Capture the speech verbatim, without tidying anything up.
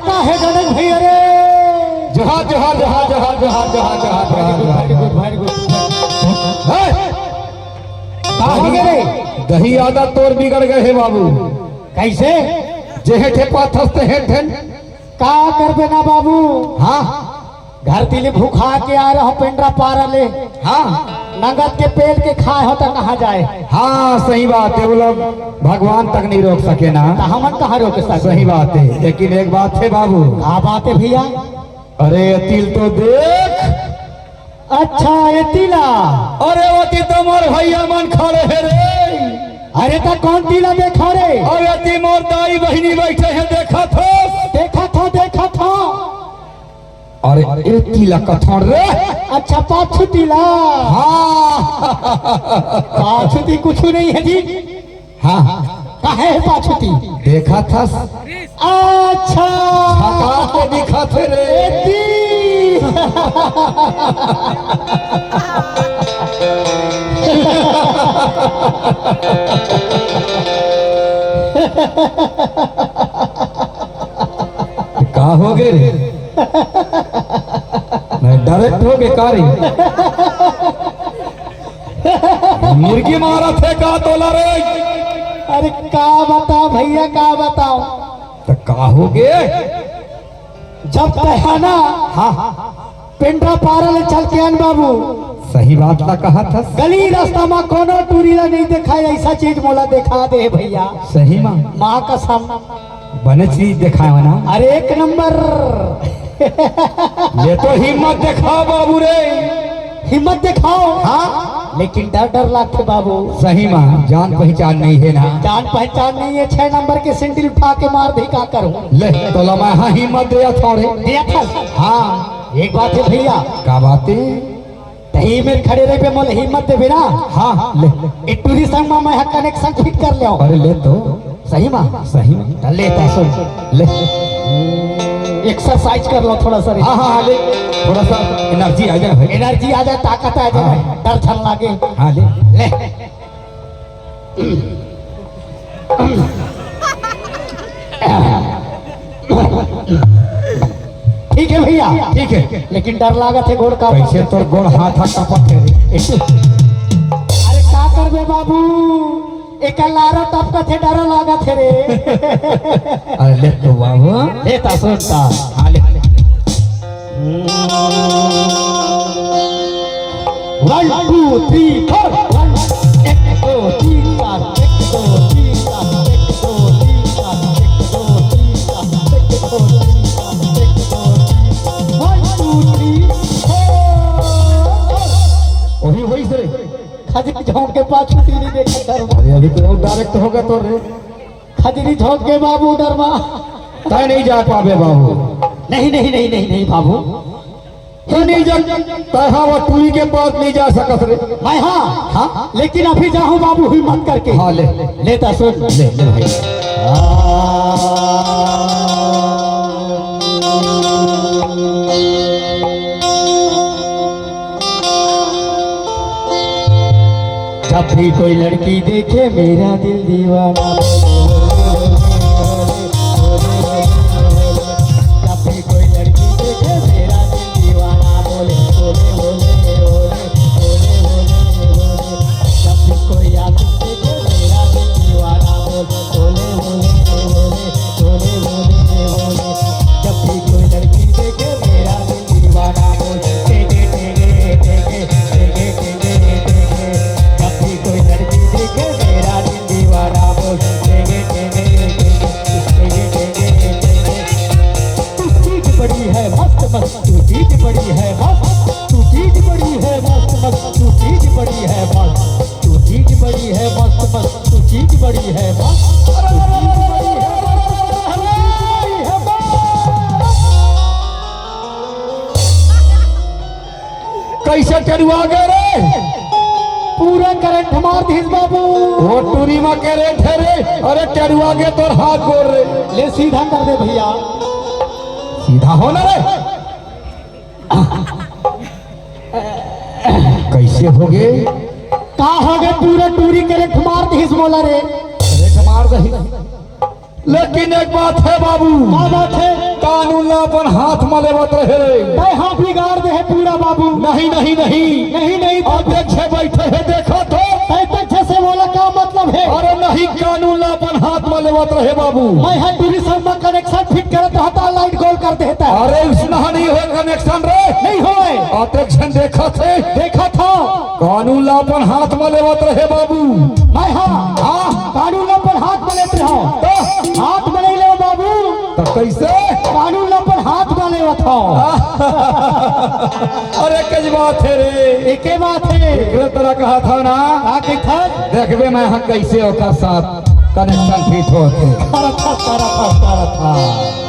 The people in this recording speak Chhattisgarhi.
का हे गणेश भैया रे? जोहार, जोहार, जोहार। Very good, very good, very good। हे! का हो गे रे? दही आदा तोर बिगड़ गे हे बाबू। कइसे? जेहे ठे पाथस तेहे ठे। का करबे ना बाबू? हाँ। घर तिली भूखा के आय रहो पेंड्रा पारा ले। हाँ। नंगत के पेल के खाय हो त कहाँ जाय? हाँ, सही बात हे, वो लोग भगवान तक नहीं रोक सके ना। त हमन कहाँ रोक सके? सही बात हे, लेकिन एक बात हे बाबू। का बात हे भैया? अरे, ये तिल तो देख। अच्छा, ये तिला। अरे, वो तिल तो मोर भैया मन खड़े हे रे। अरे, त कौन तिला देखा रे? अरे, ये तिल मोर दाई बहिनी बैठे हे, देखा थो। देखा थो, देखा थो। अरे, ए तिला कथन रे। अच्छा, पाछू तिला। हाँ। पाछू ती कुछ नहीं हे जी। हाँ। काहे हे पाछू ती? देखा थस। अच्छा। छका के दिखा थे रे। ए ती। का हो गे रे? नहीं, direct हो गे का रे? मिर्गी मारा थे का तोला रे? अरे का बताओ भैया, का बताओ? त का हो गे? जब तैं हा ना हाँ। पेंड्रा पारा ले चल के आन बाबू। सही बात ला कहा थस। गली रास्ता मा कोनो टूरी ला नहीं देखाय, ऐसा चीज मोला देखा दे हे भैया। सही मा? माँ कसम। बने चीज देखाय हो ना। अरे एक नंबर। ले तो हिम्मत देखाव बाबू रे। हिम्मत देखाव। हाँ। लेकिन डर डर लागथे बाबू। सही मा, जान पहचान नहीं हे ना। जान पहचान नहीं हे, छह नंबर के sandal उठा के मार दे, का करूँ? ले, तोला मैं हा हिम्मत देत हँव रे। देत हस? हाँ। एक बात हे भैया। का बात हे? तहीं मेर खड़े रहिबे, मोला हिम्मत देबे ना। हाँ, हाँ, ले। ए टूरी संग मा मैं हा connection fit कर लेंव। अरे ले तो। सही मा? सही मा। त ले त सुन। ले। Exercise कर लो थोड़ा सा रे। हाँ, हाँ, हाँ, ले। थोड़ा सा energy आ जाय भाई। Energy आ जाय, ताकत आ जाय, हाँ। डर झन लागे। हाँ, ले। ले। ठीक हे भैया। ठीक हे। लेकिन डर लागत हे गोड़ का। कइसे तोर गोड़ हाथ हा कांपत हे रे? अरे का करबे बाबू, एकर लार टपकत हे, डर लागत हे रे। अरे ले तो बाबू। ले त सुन त। हाँ, ले। One, two, three, four। One, एक, दो, तीन, चार, एक, दो, तीन, चार, एक, दो, तीन, चार, एक, दो, तीन, चार, एक, दो, तीन, चार, एक, दो, तीन, चार। One, two, three, four। वही, वही से। खजरी झोंक के पाछू ती नहीं देखा कर। अरे अभी तो direct हो गे तो रे। खजरी झोंक के बाबू डरमा। तैं नहीं जा पाबे बाबू। नहीं, नहीं, नहीं, नहीं, नहीं बाबू। तैं नहीं जा, तैं हा वो टूरी के पास नहीं जा सकस रे। मैं हाँ। हाँ? लेकिन अभी जाहूँ बाबू हिम्मत करके। हाँ, ले। ले त सुन। ले, ले भाई। जब भी कोई लड़की देखे मेरा दिल दीवाना। जब भी कोई लड़की देखे मेरा दिल दीवाना बोले, बोले, बोले, बोले। जब भी कोई आशिक देखे मेरा दिल दीवाना बोले, बोले, बोले। जब भी कोई लड़की देखे मेरा दिल दीवाना बोले, टेंगे, टेंगे, टेंगे, टेंगे, टेंगे, टेंगे। जब भी कोई लड़की देखे मेरा दिल दीवाना बोले, टेंगे, टेंगे, टेंगे, टेंगे, टेंगे, टेंगे। तू चीज बड़ी है मस्त मस्त, तू चीज बड़ी है मस्त, तू चीज बड़ी है मस्त मस्त, तू चीज बड़ी है मस्त, तू चीज बड़ी है मस्त मस्त, तू चीज बड़ी है मस्त, तू चीज बड़ी है मस्त मस्त, तू चीज बड़ी है मस्त। कइसे टेरुआ गे रे? पूरा करंट मार दिस बाबू। वो टूरी मा करंट हे रे। अरे टेरुआ गे तोर हाथ गोड़ रे। ले सीधा कर दे भैया। सीधा हो ना रे। कइसे हो गे? का हो गे? पूरा टूरी करंट मार दिस मोला रे। करंट मार दही। लेकिन एक बात हे बाबू। का बात हे? का कानून ला अपन हाथ में लेवत रहे। तैं हाथ बिगाड़ दे हे पूरा बाबू। नहीं, नहीं, नहीं। नहीं, नहीं, अब देखे बैठे हे, देखा तो। तैं देखे से मोला का मतलब हे? अरे नहीं, कानून ला अपन हाथ में लेवत रहे बाबू। मैं हा टूरी शर्मा कनेक्शन फिट करत रहता, लाइट गोल कर देता। अरे उसना नहीं होय कनेक्शन रे। नहीं होय। अतेक झन देखत हे। देखत हंव। कानून ला अपन हाथ में लेवत रहे बाबू। मैं हा। हाँ। कानून ला अपन हाथ में लेत रहे हंव। तो? हाथ में नहीं लेव बाबू। तो कैसे? कानून ला अपन हाथ में लेवत हंव। अरे कई बात हे रे। एके बात हे। एकरे तरह कहा था ना। का कही था? देखबे मैं हा कैसे ओकर साथ कनेक्शन फिट होथे। करत हंव, करत हंव, करत हंव।